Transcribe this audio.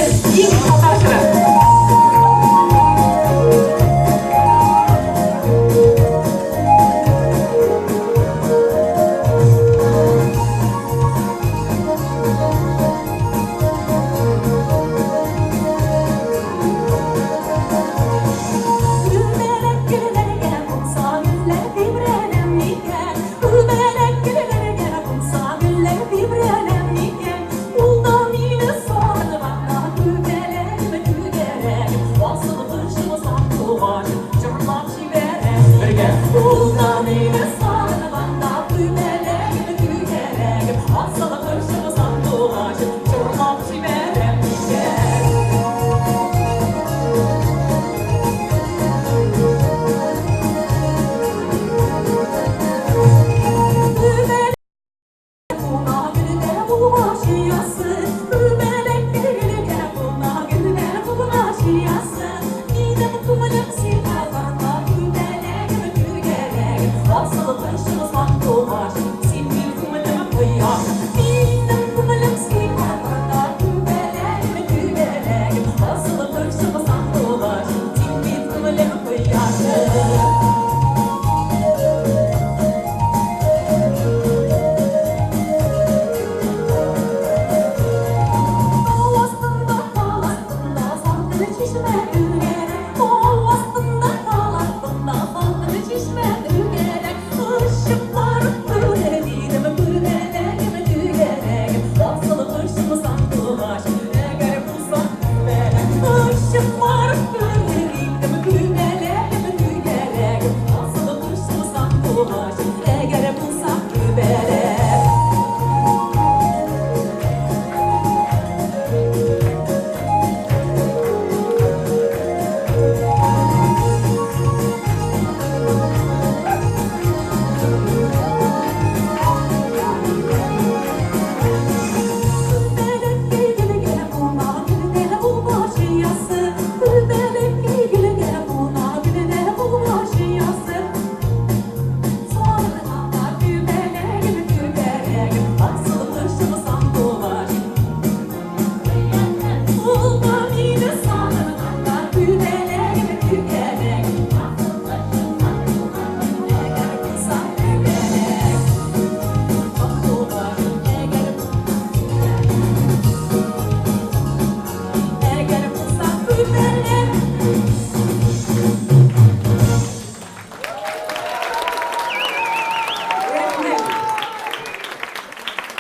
Хәзер иң татар җыры. Күбәләк гөлләргә кунса гөлләр тибрәнәм микән? Күбәләк гөлләргә кунса гөлләр тибрәнәм микән? Ул да мине сагынганда күбәләгем түгәрәгем асыл кошым сандугачым җырлап җибәрәм бергә. Ул да мине сагынганда күбәләгем түгәрәгем асыл кошым сандугачым җырлап җибәрәм микән? Куна гөлдә булгач оясы.